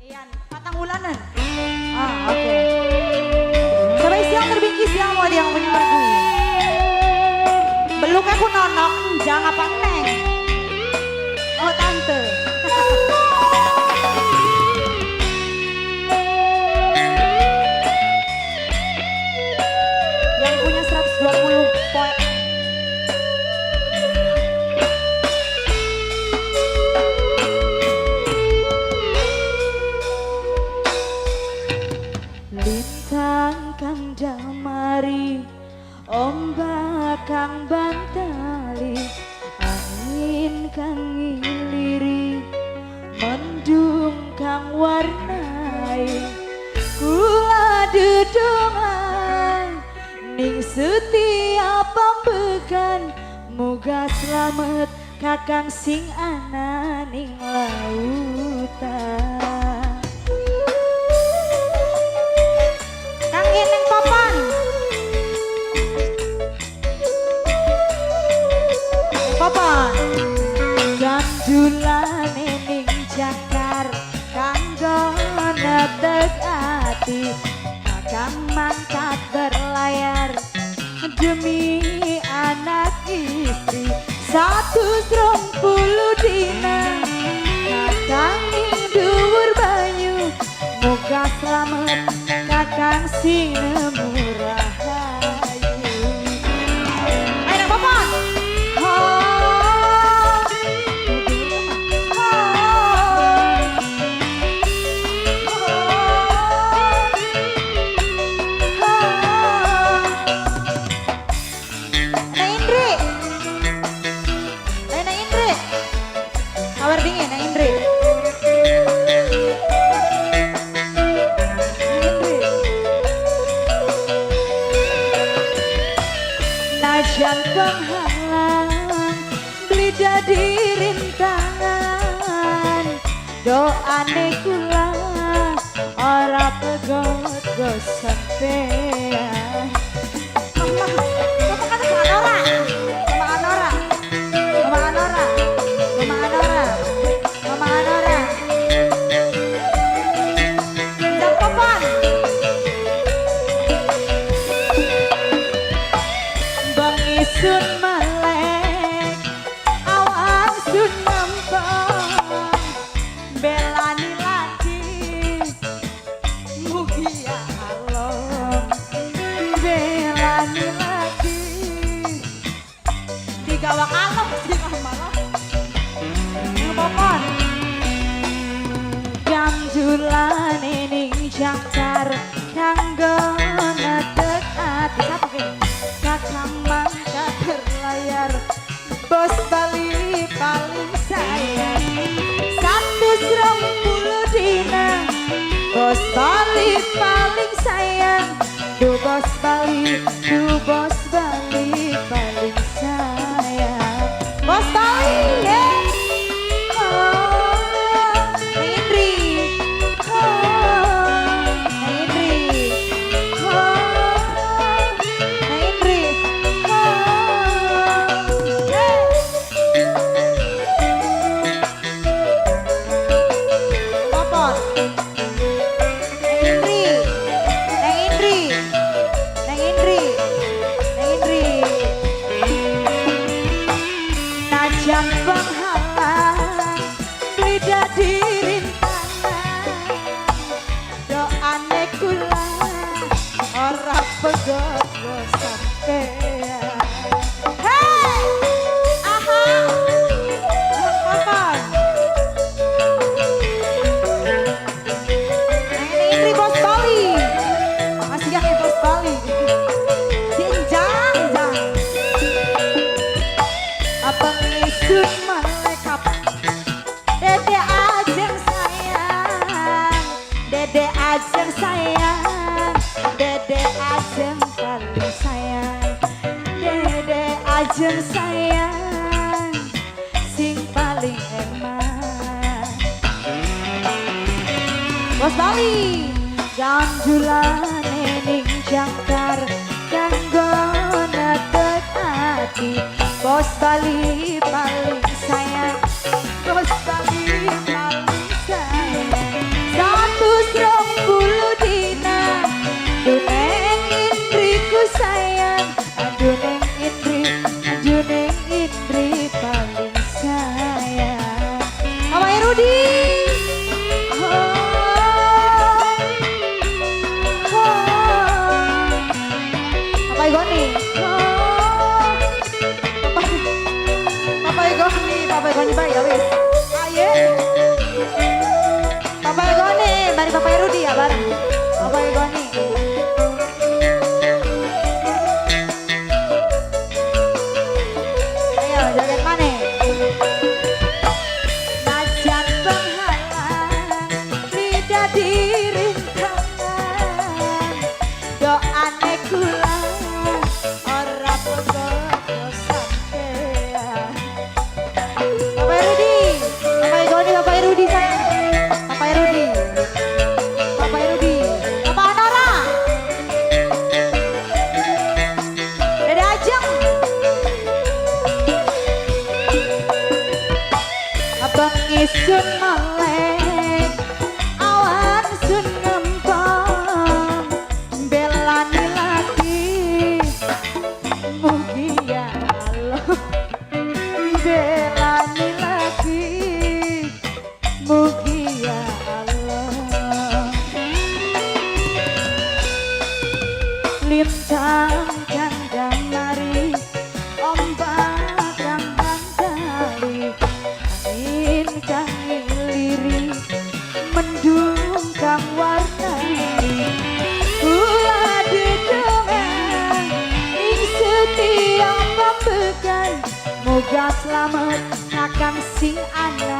Iya, patang wulanan. Ah, oke. Sampai siang terbingkis yang mau yang punya lagu. Belum aku nonok, jangan apa neng. Oh tante. Yang punya 120 poin. Lintang kang damari, ombak kang bantali, angin kang ngiliri, mendung kang warnai. Kula dedongan ning setiap pambegan, muga slamet kakang sing ana ning lautan. Kang Eneng Papan. Papan. Gandulane ning jangkar kanggo neteg ati, kakang mangkat berlayar demi anak istri. 120 dina kakang ning dhuwur banyu, muga slamet kakang sing nemu rahayu. Ayo nang papan. Ha. Ha. Ha. Neng Indri. Ayo Neng Indri. Kabar dingin Neng Indri. Neng Indri. Najan penghalang beli dadi rintangan, doane kula ora pegot go sampean. Mama, mama kata sama Anora, Mama Anora, Mama Anora, Mama Anora, Mama Anora. Jam papan. Bengi sun melek, awan sun nempel, belani lagi, mugi ya Allah, belani lagi. Digawa kalem sih malah. Nang papan. Gandulane ning jangkar kanggo neteg ati. Sapa ki? Kakang mangkat berlayar, bos Bali paling sayang. 120 dina, bos Bali paling sayang. Du bos Bali, du bos Bali paling sayang. Bos Bali, yeah. Oh, Neng Indri. Oh, Neng Indri. Oh, Neng Indri. Oh, yeah. Popon. Neng Indri. Neng Indri. Neng Indri. Neng Indri. Najan penghalang beli dadi rintangan, doane kula ora pegot go sampean. Hey! Aha! Papan. Neng Indri bos Bali. Masih yang bos Bali. Sinjang, jang. Abang isun malaikat. Dede Ajeng sayang, Dede Ajeng sayang, Dede Ajeng paling sayang, Dede Ajeng sayang, sing paling eman. Bos Bali, gandulane ning jangkar kanggo neteg ati, bos Bali paling sayang, bos Bali paling sayang. Wis. Ayo. Bapak Egoni, mari Bapak Rudi ya bareng. Bapak Egoni. Ayo joget mana? Najan penghalang tidak dirintangan, doane kula ora pegel sampean. Bapak Rudi, Bapak Egoni, Bapak Rudi sayang. Bapak Rudi, Bapak Rudi, Bapak Anora, Dede Ajeng. Abang isun melek, awan sun ngempong, belani lagi, mugi ya Allah. Belani lagi, mugi ya Allah. Lintang kandang mari, ombak kang mandali, angin kang ngiliri, mendung kang warnai. Kula dedongan ing setiap pambegan, moga slamet kakang sing anak.